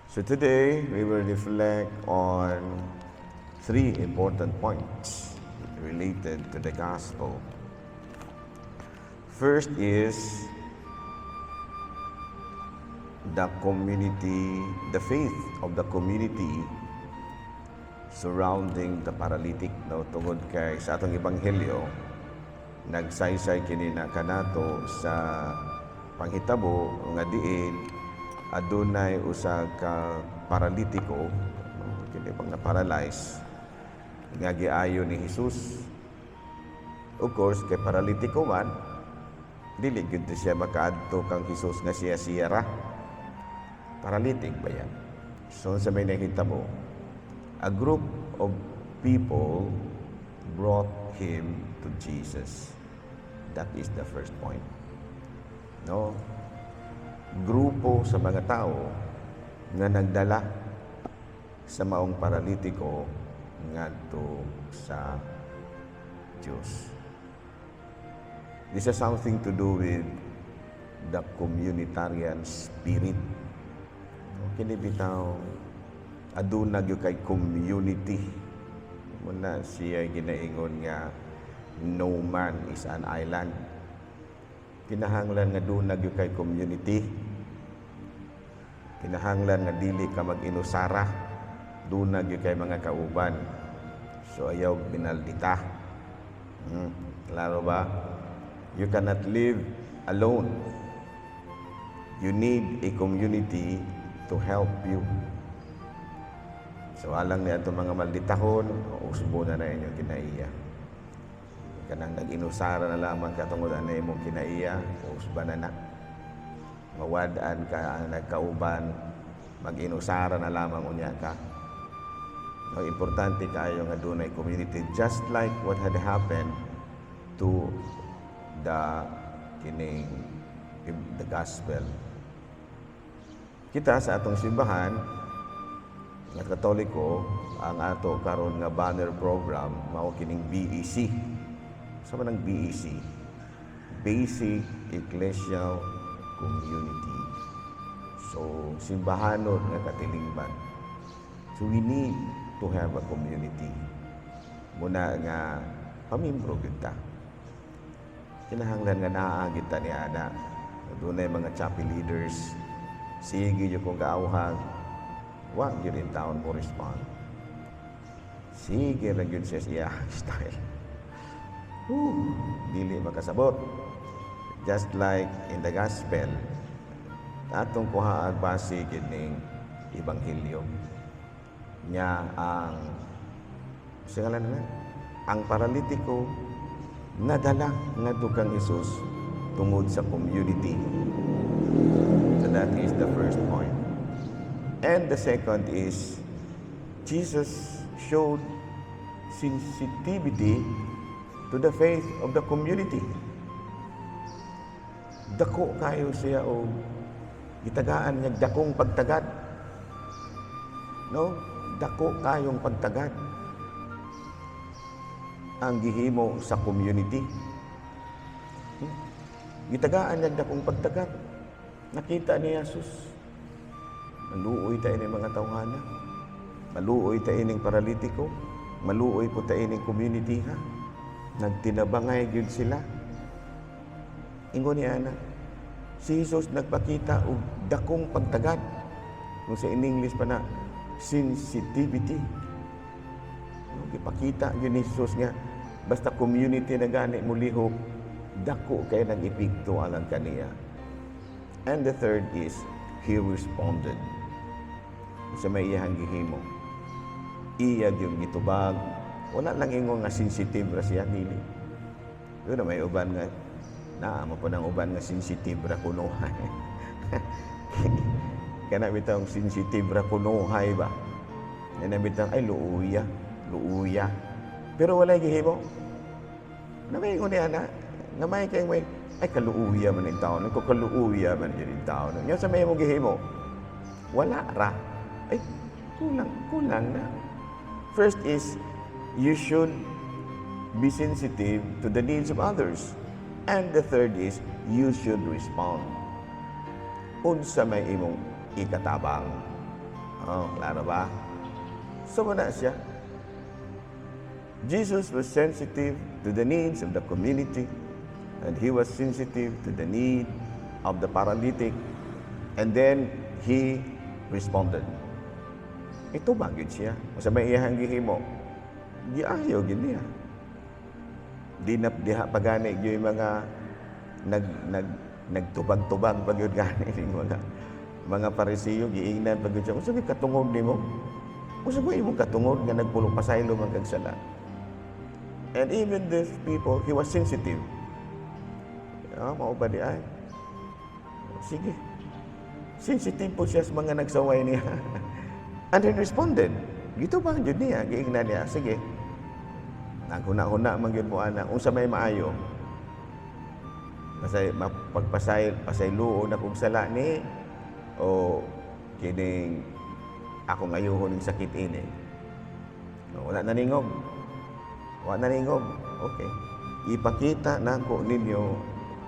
So today, we will reflect on three important points related to the gospel. First is the community, the faith of the community surrounding the paralytic, no? Tungod kay sa atong ebanghelyo, nagsaysay kini na kanato sa panghitabo nga diin adunay usa ka paralitiko, no, kini pang na-paralyze nga giayo ni Jesus. Of course, kay paralitiko man, dili gyud siya makaadto kang Jesus nga siya siya ra. Paralytic ba yan? So sa may nahitabo, a group of people brought him to Jesus. That is the first point. No? Grupo sa mga tao nga nagdala sa maong paralitiko ngadto sa Diyos. This has something to do with the communitarian spirit. Kini bitaw aduna gyud kay community. Muna siya ginaingon nga no man is an island. Kinahanglan nga duna gyud kay community. Kinahanglan nga dili ka mag-inusara. Duna gyud kay mga kauban. So ayaw binaldita. Klaro ba? You cannot live alone. You need a community to help you. So alang ni atong mga malditahon, usbo na na inyong kinaiya. Kanang nag-inusara na lamang ka tungod ana imong kinaiya, usba na na. Mawad-an ka ang nagkauban, mag-inusara na lamang unya ka. No, importante kaayo nga dunay community, just like what had happened to the kining the gospel. Kita sa atong simbahan nga Katoliko, ang ato karon nga banner program mao kining BEC. Sa man ang BEC? Basic Ecclesial Community. So, simbahanon nga katilingban. So, we need to have a community. Muna nga pamimbro gyud ta. Kinahanglan nga naa gyud ta ni ana. Dunay mga chapel leaders. Sige gyud kung kaawhag, wa gyud in taon mo respond. Sige ra gyud siya siya style. Whew, dili makasabot. Just like in the gospel, atong kuhaag base gyud ning ebanghelyo. Nya ang singalan na ang paralitiko nadala ngadto kang Jesus tungod sa community. So that is the first point. And the second is Jesus showed sensitivity to the faith of the community. Dako kayo siya o gitagaan niya dakong pagtagad. No? Dako kayong pagtagad ang gihimo sa community. Gitagaan niya dakong pagtagad. Nakita ni Jesus. Maluoy ta ining mga tawhana. Maluoy ta ining paralitiko. Maluoy po ta ining community ha. Nagtinabangay gyud sila. Ingon ni ana, si Jesus nagpakita og dakong pagtagad. Kung sa in English pa na, sensitivity. No, gipakita gyud ni Jesus nga basta community na gani mulihok, dako kay nag epekto alang kaniya. And the third is, he responded. Sa may iyahang gihimo. Iya gyud gitubag. Wala lang ingon nga sensitive ra siya, dili. Pero may uban nga naa mo pa ng uban nga sensitive ra kunuhay. Kana bitawng sensitive ra kunuhay ba? Kana bitawng ay luuya, luuya. Pero walay gihimo. Na may ingon niya na nga may kay may ay kaluuya man in taon, ko kaluuya man in taon. Nya sa may mo gihimo? Wala ra. Ay kulang, kulang na. First is you should be sensitive to the needs of others. And the third is you should respond. Unsa may imong ikatabang. Oh, klaro ba? So na siya. Jesus was sensitive to the needs of the community, and he was sensitive to the need of the paralytic, and then he responded. Ito ba gyud siya? Unsa may iyang gihimo? Giayo gyud niya. Di na diha pa gani gyud mga nag nag nagtubag-tubag pa gyud gani ning mga Parisiyo, giingnan pa gyud siya. "Unsa may katungod nimo? Unsa may imong katungod nga nagpulong pasaylo man kag sala?" And even these people, he was sensitive. "Ah, mao ba di ay? Sige." Sensitive po siya sa mga nagsaway niya. And he responded. Gito ba jud niya? Giingnan niya, "Sige. Naghuna-huna man gyud mo ana, unsa may maayo? Pasay mapagpasay pasayloon akong sala ni o kining akong ayuhon ning sakit ini?" No, wala naningog. Wala naningog. "Okay. Ipakita nako ninyo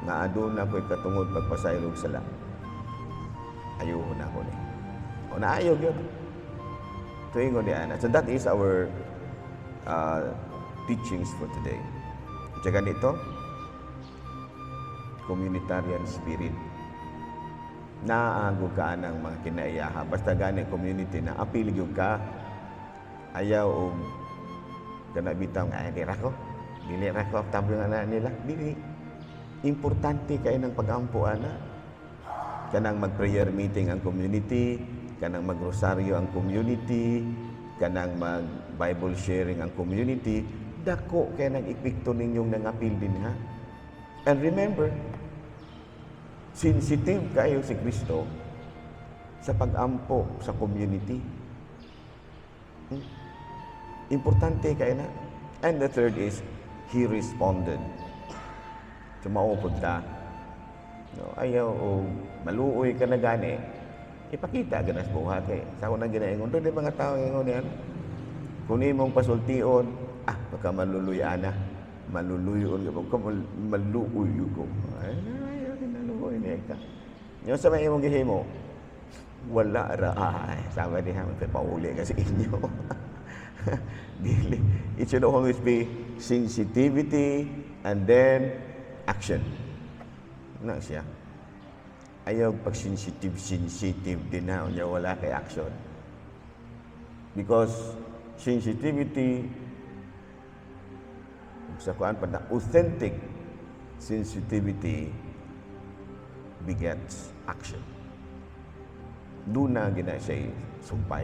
nga aduna ko'y katungod pagpasaylo og sala. Ayuhon ako ni." O naayo gyud. Tuingon ni ana. So that is our teachings for today. Tsaka nito, communitarian spirit. Naago ka ng mga kinaiyaha. Basta gani community na apil gyud ka. Ayaw og kana bitaw nga, "Ay, di ra ko. Dili ra ko tabi nga na nila." Dili. Importante kay ng pag-ampo ana. Kanang mag-prayer meeting ang community, kanang mag-rosaryo ang community, kanang mag-Bible sharing ang community, dako kay nang epekto ninyong nangapil din ha. And remember, sensitive kayo si Kristo sa pag-ampo sa community. Importante kayo na. And the third is, he responded. Tumaupod ta. No, ayaw o maluoy ka na gani, ipakita ka na sa buhat kay. Sa ako nang ginaingon, doon di mga tao ingon yan. Kung imong pasultion, ah, baka maluluyan na. Maluluyon ka, baka maluoy ko. Ay, ayaw, kinaluoy niya ka. Yung sa may imong gihimo, wala ra. Ay, sabi niya, pauli ka sa inyo. Dili. It should always be sensitivity and then action. Na siya. Ayaw pag sensitive, sensitive din na, unya wala kay action. Because sensitivity, sa kuan pa na, authentic sensitivity begets action. Doon na gina siya sumpay.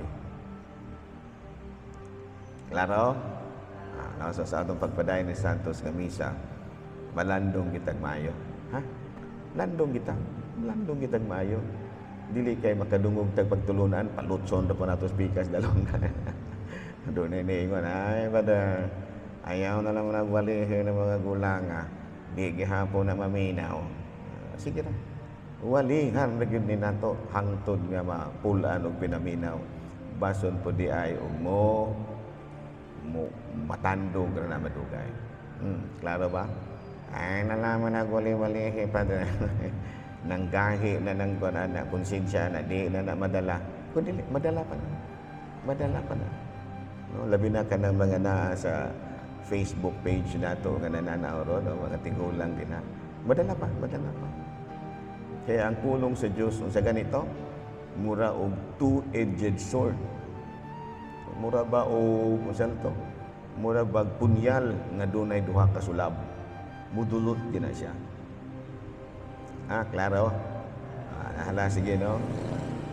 Klaro? Ah, nasa sa atong pagpadayon ni Santos nga misa, malandong kitag maayo. Ha? Landong kita. Landong kitag maayo. Dili kay makadungog tag pagtulunan, palutson na po nato pikas dalong. Doon na iniingon, "Ay, bada, ayaw na lang nagwalihin ng mga gulang, ah. Di gihapon na maminaw." Ah, sige na. Walihan na gyud ni nato hangtod nga mapulaan og pinaminaw. Bason po di ay og mo matandog ra na madugay. Klaro ba? Ay, nalaman nagwali-walihi pa nanggahi na ng kuan na konsensya na di na na madala. Kung dili, madala pa na. Madala pa na. No, labi na ka ng mga naa sa Facebook page nato nga nananaw ron, no, mga tigulang din ha. Madala pa, madala pa. Kaya ang pulong sa Diyos sa ganito, mura og two-edged sword. Mura ba o kung to? Mura bag punyal nga dunay duha ka sulab. Mudulot gina siya. Ah, klaro? Ah, nahala, sige, no?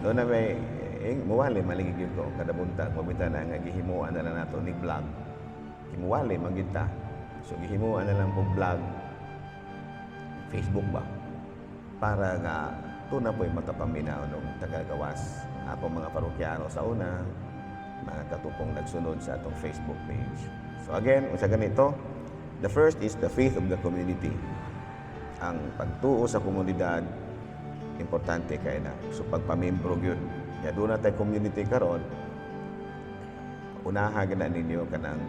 Doon na may, eh, muwali, maligig ko, kada buntag, mabita na nga gihimuan na lang nato ni vlog. Himuwali, magita. So, gihimuan na lang pong vlog, Facebook ba? Para nga, ito na po'y makapaminaw ng tagagawas. Ako mga parokyano sa una, mga katupong nagsunod sa atong Facebook page. So again, sa ganito, the first is the faith of the community. Ang pagtuo sa komunidad, importante kay na. So pagpamembro gyud. Ya doon na tayo community karon, unaha na ninyo kanang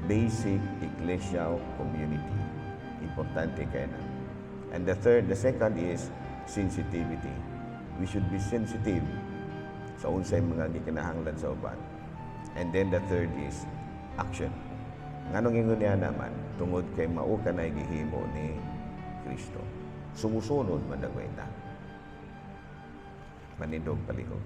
basic ecclesial community. Importante kay na. And the third, the second is sensitivity. We should be sensitive sa unsay mga gikinahanglan sa uban. And then the third is action. Nganong ingon niya naman? Tungod kay mao kanay gihimo ni Kristo. Sumusunod man dagway ta. Manindog palihog.